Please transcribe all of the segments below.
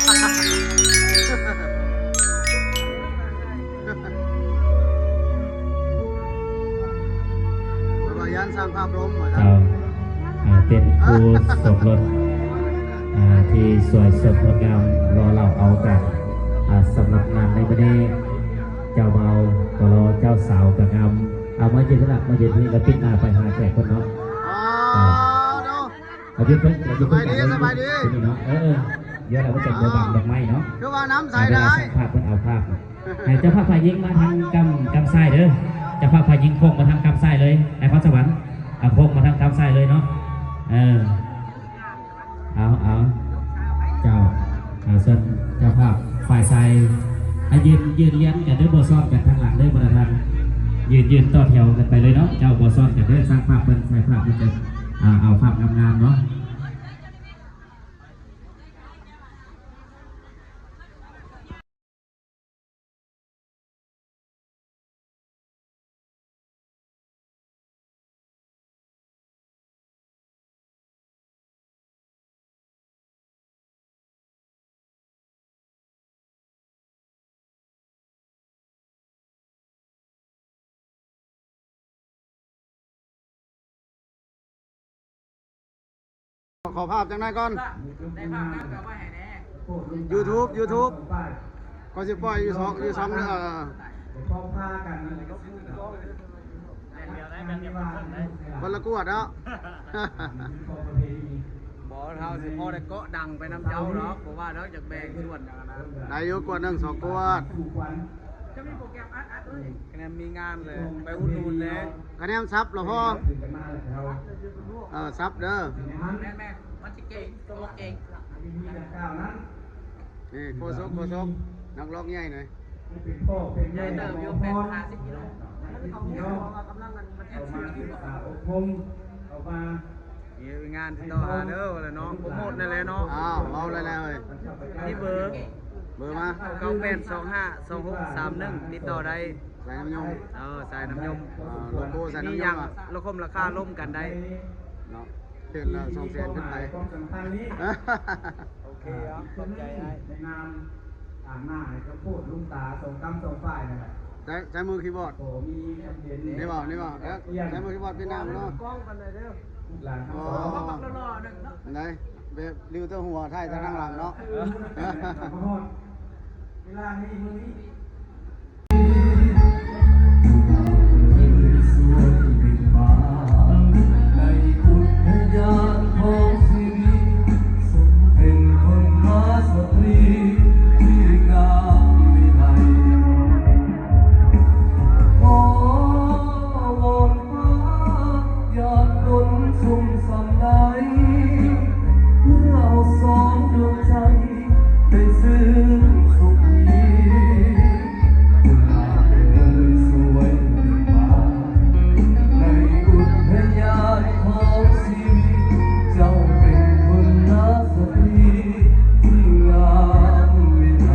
ເພິ່ນວ່າຢ້ານຊ່າງພາບລົ້ມວ່າຊັ້ນ. ເຈົ້າ ອ່າ ເປັນຄູ່ສົມລົດ ອ່າ ທີ່ສວຍສົດງົດງາມ ຫຼໍ່ເຫຼົ່າເອົາການ ອ່າ ສຳລັບງານໃນມື້ນີ້ ເຈົ້າບ່າວກໍຫຼໍ່ ເຈົ້າສາວກໍງາມ. ເອົາ ມາຢືນລະ ມາຢືນທີ່ລະ ປິດໜ້າໄປຫາແຂກເພິ່ນເນາະ. ເອົາ ເອົາ ເອົາ ເອົາ ສະບາຍດີ ສະບາຍດີ ເນາະ. ເອີ ເອີ ດຽວລະ ເພິ່ນຈະບໍ່ບັງດອກໄມ້ເນາະ. ຄືວ່ານ້ຳໃສ ເວລາຊ່າງພາບເພິ່ນເອົາພາບ ໃຫ້ເຈົ້າພາບຝ່າຍຍິງມາທາງກ້ຳ ກ້ຳຊ້າຍເດີ ເຈົ້າພາບຝ່າຍຍິງໂຄ້ງມາທາງກ້ຳຊ້າຍເລີຍ ໃນຄວາມສະຫວັນ ເອົາໂຄ້ງມາທາງກ້ຳຊ້າຍເລີຍເນາະ. ເອີ ເອົາ ເອົາ ເຈົ້າ ເອົາ ເຊີນເຈົ້າພາບຝ່າຍຊາຍ ໃຫ້ຢືນ ຢືນລຽນກັນເດີ ບໍ່ຊ້ອນກັນທາງຫຼັງເດີ ບໍ່ລະທ່ານ ຢືນ ຢືນຕໍ່ແຖວກັນໄປເລີຍເນາະ. ເຈົ້າ ບໍ່ຊ້ອນກັນເດີ ຊ່າງພາບເພິ່ນ ຊາຍພາບເພິ່ນຈະ ອ່າ ເອົາພາບງາມໆເນາະ. ຂໍພາບຈັ່ງໃດກ່ອນ ໄດ້ພາບງາມກໍເອົາໄວ້ໃຫ້ແດ່. ຢູທູບ ຢູທູບ ກໍຊິປ່ອຍຢູ່ສອງ ຢູ່ສອງເດີ. ເອີ ແບ່ງເດີ ແບ່ງເດີ ຄົນລະກວດເນາະ. ບໍ່ ເຮົາຊິພໍໄດ້ເກາະດັງໄປນຳເຈົ້າດອກ ບໍ່ວ່າດອກ ຢາກແບ່ງສ່ວນຫຍັງນະ. ໄດ້ຢູ່ ກວດໜຶ່ງ ສອງ ກວດ. ຈະມີໂປຣແກຣມອັດ ອັດເລີຍ ຄະແນນມີງານເລີຍ ໄປອຸດໜູນແດ່. ຄະແນນສັບລະພໍ ເອີ ສັບເດີ. ແມ່ນໆ ມັນຊິເກັ່ງ ຕົວເກັ່ງ. ນີ້ໂຄສົກ ໂຄສົກ ນັກຮ້ອງໃຫຍ່ໜ່ອຍ ໃຫຍ່ເຕີບຢູ່ ແປດສິບຫ້າກິໂລ. ມີງານຕິດຕໍ່ຫາເດີ ວ່າແລ້ວເນາະ ໂປຣໂມດນັ້ນແຫຼະເນາະ. ອ້າວ ເວົ້າແລ້ວເອີຍ ມີເບີ ເບີມາ ເກົ້າແປດສອງຫ້າສອງຫົກສາມໜຶ່ງ ຕິດຕໍ່ໄດ້. ສາຍນ້ຳຍົມ ເອີ ສາຍນ້ຳຍົມ ອ່າ ໂລໂກ້ສາຍນ້ຳຍົມ ມີຫຍັງ ອ່ະ ລະຄົມລາຄາລົມກັນໄດ້ເນາະ ເທື່ອລະສອງແສນຂຶ້ນໄປ. ໂອເຄ ເອົາ ຂອບໃຈອ້າຍ. ໃນນາມ ຕາງໜ້າໃຫ້ຄຳໂພດລຸງຕາສອງກ້ຳສອງຝ່າຍນັ້ນແຫຼະ. ໃຊ້ ໃຊ້ມືຄີບອດ ນີ້ບໍ່ ນີ້ບໍ່ ເອີ ໃຊ້ມືຄີບອດເປັນນາມເນາະ. ກ້ອງປານໃດເດີ ລູກຫຼານທັງສອງ ອໍ ບັກຫຼໍ່ໆໜຶ່ງເນາະ. ໄດ້ ແບບລິ້ວແຕ່ຫົວ ຖ່າຍແຕ່ທາງຫຼັງເນາະ. ເອີ ເວລານີ້ ມື້ນີ້ ໃນອຸດທະຍານຂອງຊີວິດ ເປັນບຸນລາສະຕຣີທີ່ງາມວິໄລ. ຂໍວອນຟ້າຢາດດົນຊຸ່ມຊ່ຳໃນ ເພື່ອເຮົາສອງດວງໃຈໄດ້ຊື່ນສຸກດີ. ເອີຍ ສວຍເປັນບ້ານ ໃນອຸດທະຍານຂອງຊີວິດ ເຈົ້າເປັນບຸນລາສະຕຣີທີ່ງາມວິໄລ.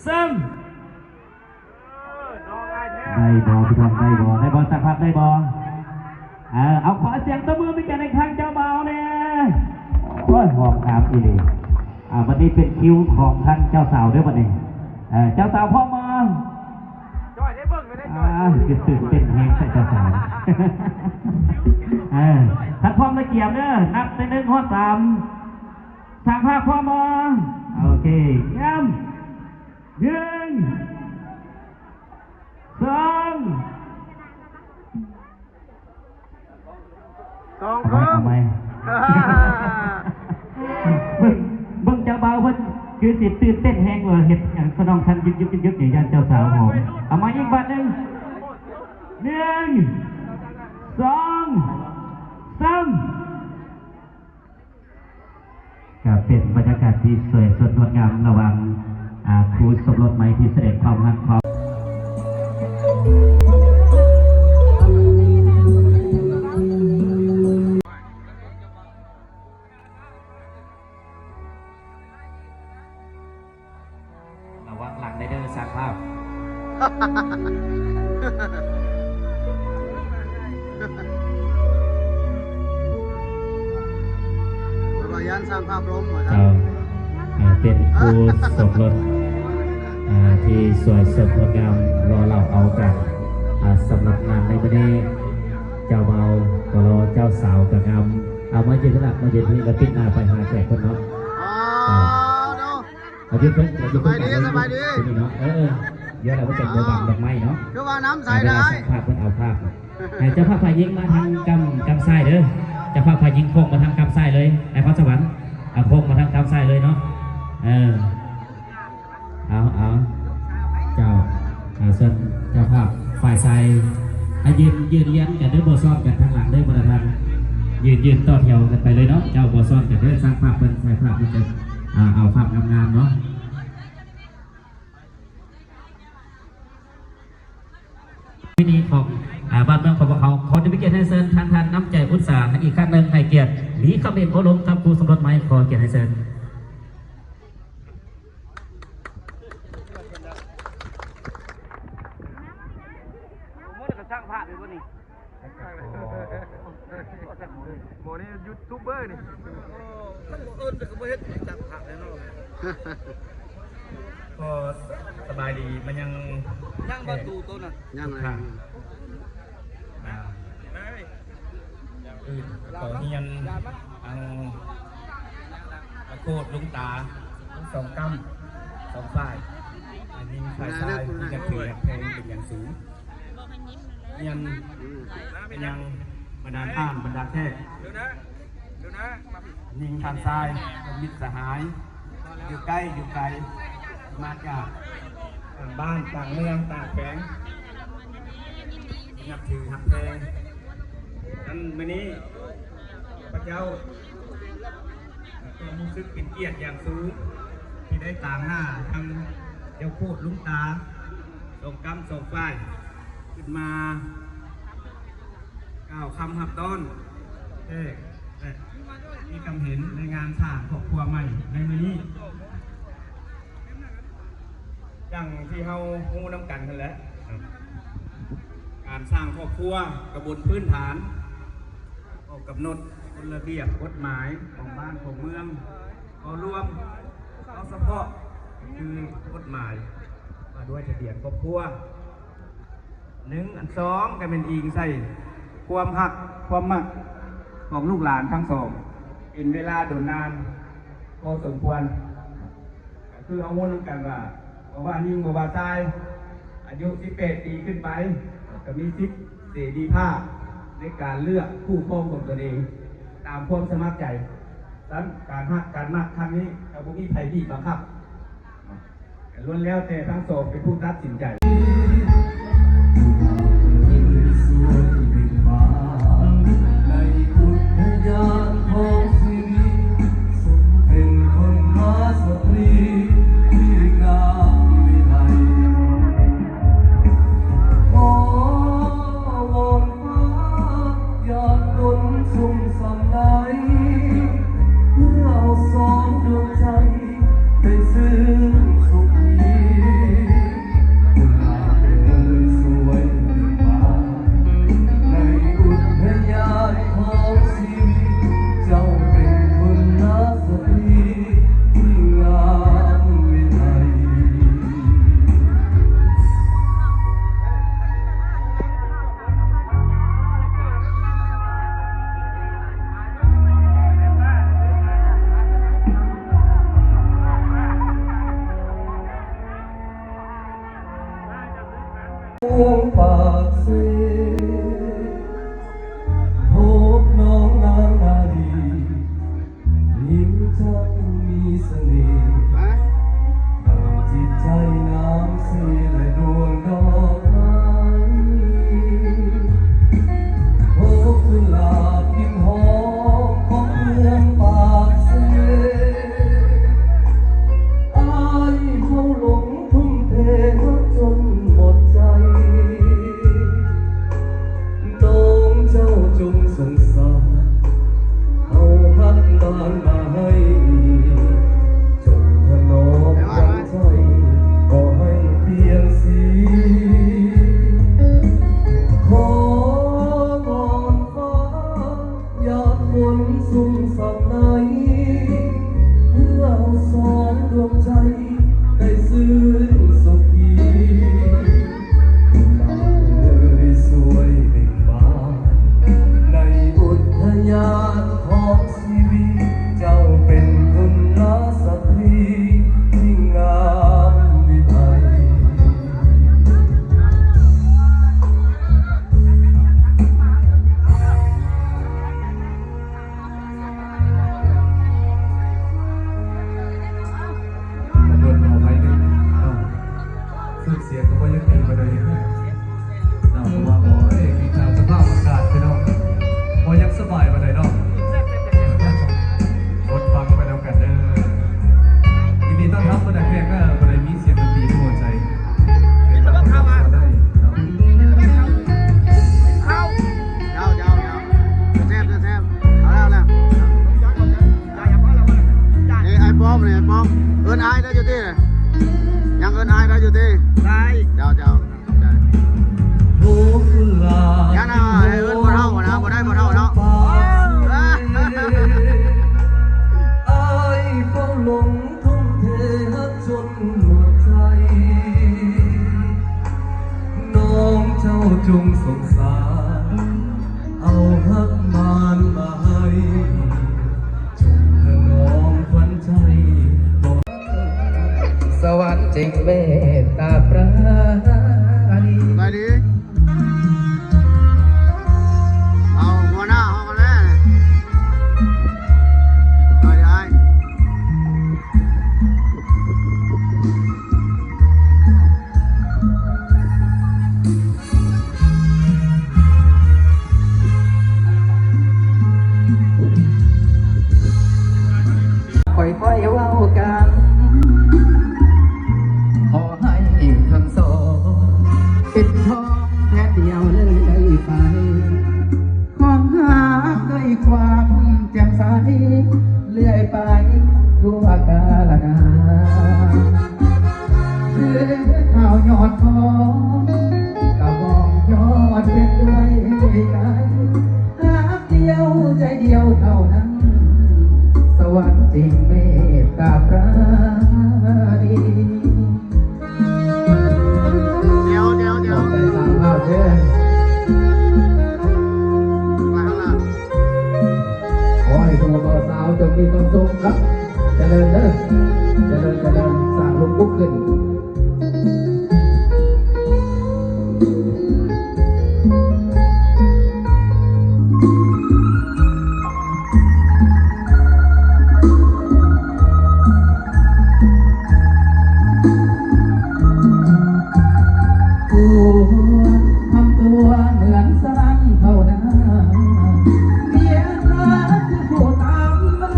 ເຊິ່ງ ໄດ້ບໍ່ພີ່ນ້ອງ ໄດ້ບໍ່ ໄດ້ບໍ່ ຊ່າງພາບໄດ້ບໍ່? ເອີ ເອົາ ຂໍສຽງຕົບມືເປັນກຽດໃຫ້ທາງເຈົ້າບ່າວແດ່. ໂອ້ຍ ຫອມຫາມອີ່ຫຼີ. ອ່າ ບັດນີ້ເປັນຄິວຂອງທາງເຈົ້າສາວເດີບັດນີ້. ເອີ ເຈົ້າສາວພ້ອມບໍ່? ຈ້ອຍໄດ້ເບິ່ງໄດ້ ອ່າ ຕື່ນເຕັ້ນແຮງແທ້ເຈົ້າສາວ. ເອີ ຖ້າພ້ອມແລ້ວກຽມເດີ ນັບແຕ່ໜຶ່ງຮອດສາມ. ຊ່າງພາບພ້ອມບໍ່? ໂອເຄ ງາມ ໜຶ່ງ ສອງ ສອງ ເອົາໃໝ່ ເຄິ່ງ ເອົາໃໝ່ ເບິ່ງ ເບິ່ງເຈົ້າບ່າວເພິ່ນຄືຊິຕື່ນເຕັ້ນແຮງວ່າເຮັດຫຍັງຂະໜອງສັ່ນຍຶກໆໆ ຢ້ານເຈົ້າສາວຫອມ. ເອົາໃໝ່ອີກບາດໜຶ່ງ ໜຶ່ງ ສອງ ສາມ. ກໍເປັນບັນຍາກາດທີ່ສວຍສົດງົດງາມລະຫວ່າງ ອ່າ ຄູ່ສົມລົດໃໝ່ທີ່ສະແດງຄວາມຮັກຄວາມ ເ ສ້າງພາບລົມວ່າຊັ້ນ ເຈົ້າ ເປັນຄູ່ສົມລົດ ອ່າ ທີ່ສວຍສົດງົດງາມ ຫຼໍ່ເຫຼົ່າເອົາກັນ ອ່າ ສຳລັບງານໃນມື້ນີ້ ເຈົ້າບ່າວກໍຫຼໍ່ ເຈົ້າສາວກໍງາມ. ເອົາ ມາຢືນລະ ມາຢືນທີ່ລະ ປິດໜ້າໄປຫາແຂກເພິ່ນເນາະ. ອໍ ເຈົ້າ ເນາະ ເອົາ ຢືນເພິ່ນ ເອົາຢືນເພິ່ນ ສະບາຍດີ ສະບາຍດີ ຕົວນີ້ເນາະ. ເອີ ເອີ ດຽວລະ ມັນຈະບໍ່ບັງດອກໄມ້ເນາະ. ຄືວ່ານ້ຳໃສຫຼາຍ ເວລາຊ່າງພາບເພິ່ນເອົາພາບ. ໃຫ້ເຈົ້າພາບຝ່າຍຍິງມາທາງກ້ຳ ກ້ຳຊ້າຍເດີ້ ເຈົ້າພາບຝ່າຍຍິງໂຄ້ງມາທາງກ້ຳຊ້າຍເລີຍ ອ້າຍພອນສະຫວັນ ອ່າ ໂຄ້ງມາທາງກ້ຳຊ້າຍເລີຍເນາະ. ເອີ ເອົາ ເອົາ ເຈົ້າ ເອົາ ສ່ວນເຈົ້າພາບຝ່າຍຊາຍ ໃຫ້ຢືນ ຢືນລຽນກັນເດີ້ ບໍ່ຊ້ອນກັນທາງຫຼັງເດີ້ ບໍ່ລະທ່ານ ຢືນ ຢືນຕໍ່ແຖວກັນໄປເລີຍເນາະ. ເຈົ້າ ບໍ່ຊ້ອນກັນເດີ້ ຊ່າງພາບເພິ່ນ ຊ່າງພາບເພິ່ນຈະ ອ່າ ເອົາພາບງາມໆເນາະ. ພິທີຂອງ ອ່າ ບ້ານເມືອງຂອງພວກເຮົາ ຂໍຈະມີກຽດໃຫ້ເຊີນທ່ານ ທ່ານນ້ຳໃຈອຸດສາ ອີກຄັ້ງໜຶ່ງ ໃຫ້ກຽດມີຄຳເຫັນໂອ້ລົມກັບຄູ່ສົມລົດໃໝ່ ຂໍກຽດໃຫ້ເຊີນ. ໝໍນີ້ຢູທູບເບີນີ້ ເອີ ຄັນບໍ່ເອີ້ນກໍບໍ່ເຮັດຈັກພາກແນ່ນອນ. ກໍສະບາຍດີມາຍັງ ຍັງບໍ່ຕູ້ໂຕນັ້ນ ຍັງ ອ່າ ອື່ນກໍຮຽນທາງອາໂຄດລຸງຕາ ທັງສອງກ້ຳສອງຝ່າຍ ອັນນີ້ຝ່າຍຊາຍທີ່ນັບຖືຮັກແພງເປັນຢ່າງສູງ. ຮຽນ ຍັງບັນດາທ່ານ ບັນດາແຂກ ຍິງທ່ານຊາຍ ມິດສະຫາຍ ຢູ່ໃກ້ຢູ່ໄກ ມາຈາກຕ່າງບ້ານຕ່າງເມືອງຕ່າງແຂວງ ນັບຖືຮັກແພງ. ອັນມື້ນີ້ ຂ້າພະເຈົ້າ ກໍຮູ້ສຶກເປັນກຽດຢ່າງສູງ ທີ່ໄດ້ຕາມຫາທາງເຈົ້າໂຄດລຸງຕາ ສອງກ້ຳສອງຝ່າຍ ຂຶ້ນມາກ່າວຄຳຮັບຕ້ອນແຂກ ແລະ ມີຄຳເຫັນໃນງານສ້າງຄອບຄົວໃໝ່ໃນມື້ນີ້. ດັ່ງທີ່ເຮົາຮູ້ນຳກັນຫັ້ນແຫຼະ ການສ້າງຄອບຄົວກະບົນພື້ນຖານ ອອກກຳນົດກົດລະບຽບກົດໝາຍຂອງບ້ານຂອງເມືອງ ເວົ້າລວມ ເວົ້າສະເພາະ ຄືກົດໝາຍວ່າດ້ວຍທະບຽນຄອບຄົວ ໜຶ່ງ ອັນສອງ ກະແມ່ນອີງໃສ່ຄວາມຮັກຄວາມມັກຂອງລູກຫຼານທັງສອງ ເປັນເວລາດົນນານພໍສົມຄວນ. ກໍຄືເຮົາຮູ້ນຳກັນວ່າ ບໍ່ວ່າຍິງບໍ່ວ່າຊາຍ ອາຍຸສິບແປດປີຂຶ້ນໄປ ກໍມີສິດເສລີພາບໃນການເລືອກຄູ່ຄອງຂອງຕົນເອງຕາມຄວາມສະໝັກໃຈ. ສະນັ້ນ ການຮັກການມັກຄັ້ງນີ້ ກໍບໍ່ມີໃຜບີບບັງຄັບ ກໍລ້ວນແລ້ວແຕ່ທັງສອງເປັນຜູ້ຕັດສິນໃຈ. ສາ ເອົາຮັກໝານມາໃຫ້ ຈົ່ງຖະໜອມຂວັນໃຈ ສະຫວັນຈຶ່ງເມດຕາປານີ. ສະບາຍດີ. ເອົາຫົວໜ້າເຮົາມາແລ້ວ. ສະບາຍດີອ້າຍ. ຄ່ອຍໆເວົ້າກັນ ຂໍໃຫ້ທັງສອງ ເປັນທອງແທ່ນດຽວເລື້ອຍໄປ. ຄວາມຮັກດ້ວຍຄວາມແຈ່ມໃສ ເລື້ອຍໄປທົ່ວກາລະນານ ຄືຂ່າວຍອດທອງ ກະບອກຍອດເປັນເອື້ອຍໄກ ຮັກດຽວໃຈດຽວເທົ່ານັ້ນ ສະຫວັນຈຶ່ງເມດຕາປານີ. ດຽວ ດຽວ ດຽວ ຂອບໃຈສາມພາບເດີ. ມາຂ້າງຫຼັງ. ຂໍໃຫ້ຜູ້ບ່າວສາວຈົ່ງມີຄວາມສຸກເນາະ ຈະເລີນເດີ ຈະເລີນ ຈະເລີນ ສ້າງລູກປຸກຂຶ້ນ. ຜົວທຳຕົວເໝືອນສັງເທົ່ານາ ເມຍນາຄືຜູ້ຕາມມາ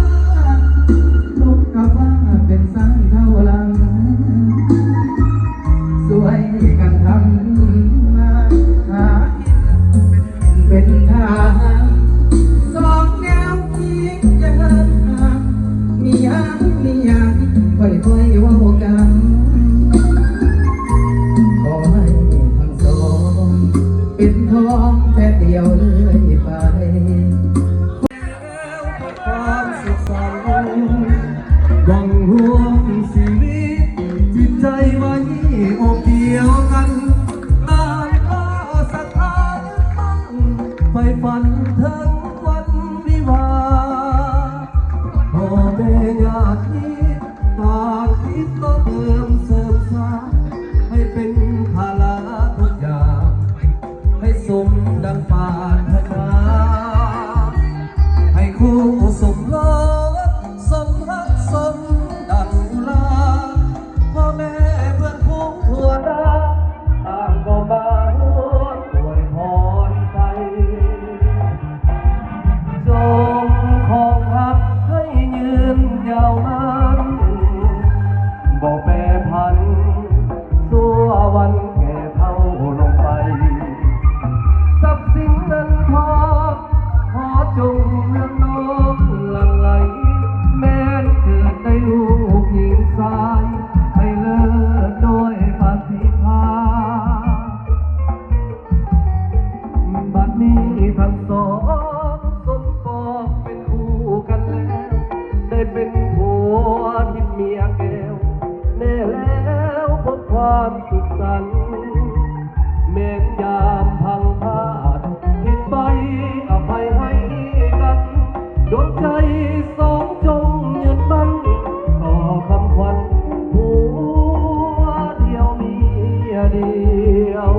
ລົມກັບວ່າເປັນສັງເທົ່າຫຼັງ ຊ່ວຍກັນທຳມາຫາກິນ ເປັນທາງສອງແນວຄິດຢ່າເຫີນຫ່າງ ມີຫຍັງ ມີຫຍັງ ຄ່ອຍໆເວົ້າກັນ ຂໍໃຫ້ທັງສອງ ເປັນທອງແທ່ນດຽວເລື້ອຍໄປ. ຄວາມສຸກສັນ ຫວັງຮ່ວມຊີວິດ ຈິດໃຈໄວ້ອົບດຽວກັນ ຕາມພາສະຖານ ໃຝ່ຝັນເຖິງວັນວິວາ ພໍ່ແມ່ຍາດມິດ ຕ່າງຄິດຕໍ່ເຕີມເສີມສ້າງ ໃຫ້ເປັນພາລະທຸກຢ່າງ ໃຫ້ສົມດັ່ງປາດຖະໜາ ໃຫ້ຄູ່ສົມລົດ ສົມຮັກສົມດັງອຸລາ ພໍ່ແມ່ເພື່ອນຝູງທົ່ວໜ້າ ຕ່າງກໍມາຮ່ວມອວຍພອນໄປ. ຈົ່ງຄອງຮັກໃຫ້ຍືນຍາວນານ ບໍ່ແປຜັນ ຊົ່ວວັນແກ່ເຖົ້າລົງໄປ ຊັບສິນເງິນທອງ ຂໍຈົ່ງເມືອງນອງຫຼັ່ງໄຫຼ ແມ່ນເກີດໄດ້ລູກຍິງຊາຍ ໃຫ້ເລີດດ້ວຍປະຕິພານ. ບັດນີ້ທັງສອງສົມປອງເປັນຄູ່ກັນແລ້ວ ໄດ້ເປັນຜົວທິບເມຍແກ້ວ ແນ່ແລ້ວພົບຄວາມສຸກສັນ ແມ່ນຍາມພັງພາດ ຜິດໄປອະໄພໃຫ້ກັນ ດວງໃຈສອງຈົ່ງຍຶດໝັ້ນ ຕໍ່ຄຳຂວັນຜົວດຽວເມຍດຽວ.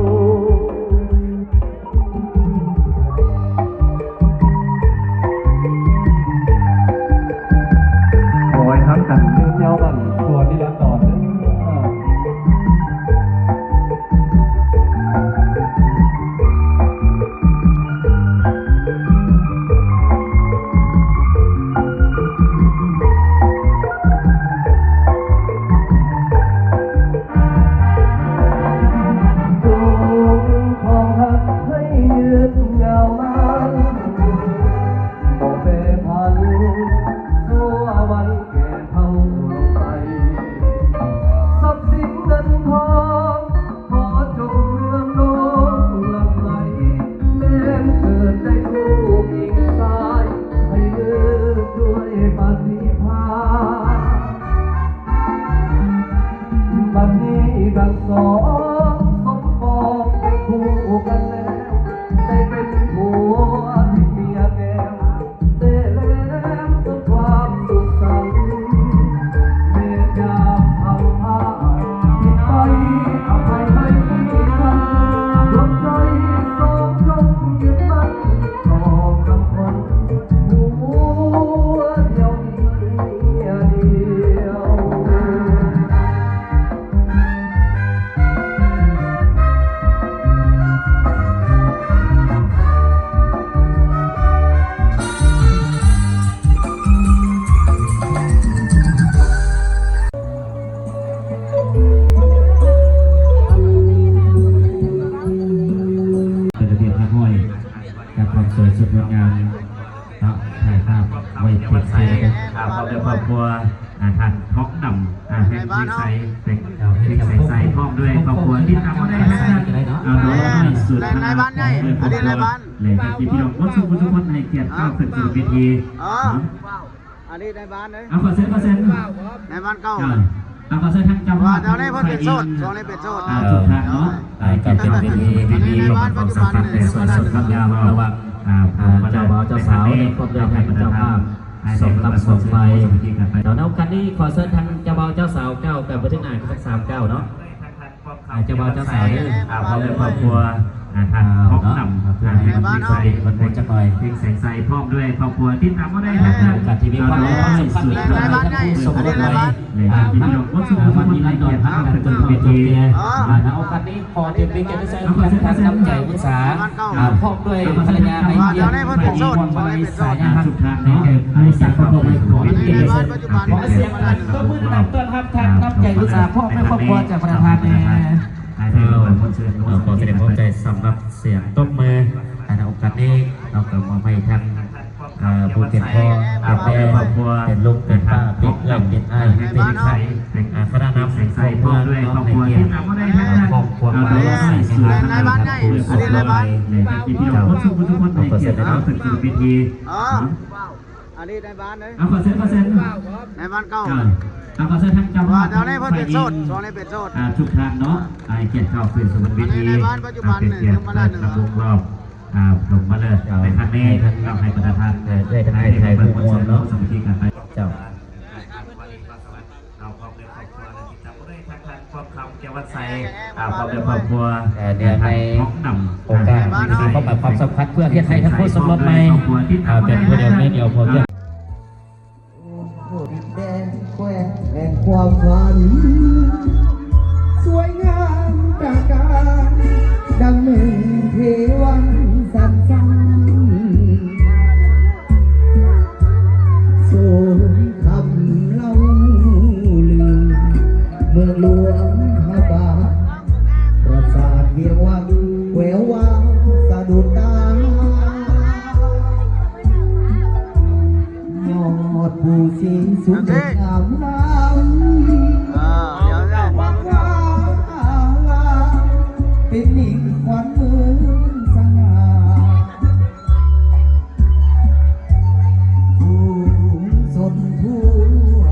ກັບຄວາມສວຍສົດງົດງາມເນາະ ຖ່າຍພາບໄວ້ເປັນທີ່ລະລຶກ ອ່າ ຄອບຄົວ ຄອບຄົວ ອ່າ ທ່ານທອງດຳ ອ່າ ແຫ່ງວຽງໄຊ ແຫ່ງວຽງໄຊ ພ້ອມດ້ວຍຄອບຄົວ ຕິດຕາມມາໄດ້ທາງ ອ່າ ນ້ອຍສຸດ ໃນ ໃນບ້ານໃຫຍ່ ອັນນີ້ໃນບ້ານ ແລະ ພີ່ນ້ອງໝົດທຸກຄົນໃຫ້ກຽດກ້າວຂຶ້ນສູ່ເວທີ ເອີ ເນາະ ອັນນີ້ໃນບ້ານເດ້ ເອົາ ຂໍເຊີນ ຂໍເຊີນ ໃນບ້ານເກົ່າ ເອີ ເອົາ ຂໍເຊີນທາງເຈົ້າພາບ ວ່າແຖວນີ້ເພິ່ນເປັນໂສດ ຊ່ວງນີ້ເປັນໂສດ ອ່າ ທຸກທ່ານເນາະ ອ່າ ກໍເປັນເວທີທີ່ມີຄວາມສຳພັນ ແລະ ສ່ວນສົດຄວາມຍາວລະຫວ່າງ ອ່າ ອ່າ ເຈົ້າບ່າວເຈົ້າສາວ ແລະ ພ້ອມດ້ວຍທ່ານເຈົ້າພາບ ສອງຝັ່ງສອງຝ່າຍ ແລ້ວໃນໂອກາດນີ້ ຂໍເຊີນທາງເຈົ້າບ່າວເຈົ້າສາວກ້າວກັນໄປເທິງໜ້າທັງສາມກ້າວເນາະ ອ່າ ເຈົ້າບ່າວເຈົ້າສາວເດີ ອ່າ ພ້ອມດ້ວຍຄອບຄົວ ອ່າ ທ່ານທອງດຳ ອ່າ ເພື່ອໃຫ້ມັນມີຄວາມເປັນມະງຄົນຈັກໜ່ອຍ ວຽງໄຊ ພ້ອມດ້ວຍຄອບຄົວ ຕິດຕາມມາໄດ້ທາງ ອ່າ ໂອກາດທີ່ມີຄວາມສຳຄັນ ໃນບ້ານໃຫຍ່ ໃຫ້ທັງຄູ່ສົມລົດໄວ້ ແລະ ອ່າ ພີ່ນ້ອງໝົດທຸກຄົນໃຫ້ກຽດກ້າວຂຶ້ນສູ່ເວທີ ອ່າ ໃນໂອກາດນີ້ ຂໍເປັນເປັນກຽດໃຫ້ແຊງກັນທາງນ້ຳໃຈອຸດສາ ອ່າ ພ້ອມດ້ວຍພັນລະຍາ ໃຫ້ກຽດໃຫ້ມີຄວາມອາໄລສາຍາຮັກ ໃຫ້ແກ່ຜູ້ສັກຂອງພວກເຮົາ ຂໍສຽງອັນຕົບມືດັງໆ ຕ້ອນຮັບທາງນ້ຳໃຈອຸດສາ ພ້ອມດ້ວຍຄອບຄົວຈາກປະທານແດ່ ເອີ ຂໍສະແດງຄວາມຂອບໃຈສຳລັບສຽງຕົບມື ໃນໂອກາດນີ້ ເຮົາກໍມອບໃຫ້ທາງ ເອີ ຜູ້ເປັນພໍ່ເປັນແມ່ ເປັນລຸງເປັນປ້າ ເປັນເອື້ອຍເປັນອ້າຍ ເປັນ ເປັນ ເປັນ ອ່າ ຄະນະນຳຂອງເມືອງເນາະ ໃຫ້ກຽດ ອ່າ ຄອບຄົວມາໃສ່ໃຫ້ຮັກ ໃນບ້ານໃຫຍ່ ອັນນີ້ໃນບ້ານ ເຈົ້າ ເອີ ອັນນີ້ໃນບ້ານເດ້ ເອົາ ຂໍເຊີນ ຂໍເຊີນ ໃນບ້ານເກົ່າ ເອີ ເອົາ ຂໍເຊີນທາງເຈົ້າພາບ ແຖວນີ້ເພິ່ນເປັນໂສດ ຊ່ວງນີ້ເປັນໂສດ ອ່າ ທຸກທ່ານເນາະ ໃຫ້ກຽດກ້າວຂຶ້ນສູ່ເວທີ ໃນບ້ານປັດຈຸບັນ ອ່າ ເປັນກຽດເປີດລຳວົງລອບ ອ່າ ລົງມາເລີຍ ໃນຄັ້ງນີ້ ເຈົ້າ ເນາະ ໃຫ້ບັນດາທ່ານ ເອີ ໄດ້ທັກທາຍໄທຍ ໄດ້ເບິ່ງຄວາມ ມ່ວນໆເນາະ ສາມັກຄີກັນໄປ ເຈົ້າ ອ່າ ພ້ອມດ້ວຍຄອບຄົວ ເອີ ເນື່ອງໃນໂອກາດທີ່ມີຄວາມໝາຍຄວາມສຳຄັນ ເພື່ອເຮັດໃຫ້ທັງຄູ່ສົມລົດໃໝ່ ອ່າ ເປັນຜູ້ດຽວໃນດຽວ ເພື່ອ ໂອ້ ດິນແດນແຄວ້ນແຫ່ງຄວາມຝັນ ສວຍງາມຕາການ ດັ່ງເມືອງເທວັນສັນສັນ ສົມຄຳເລົ່າລື ເມືອງຫຼວງພະບາງ ປາສາດວຽງວັງ ແວວວາວສະດຸດຕາ ຍອດພູສີສຸດງົດງາມ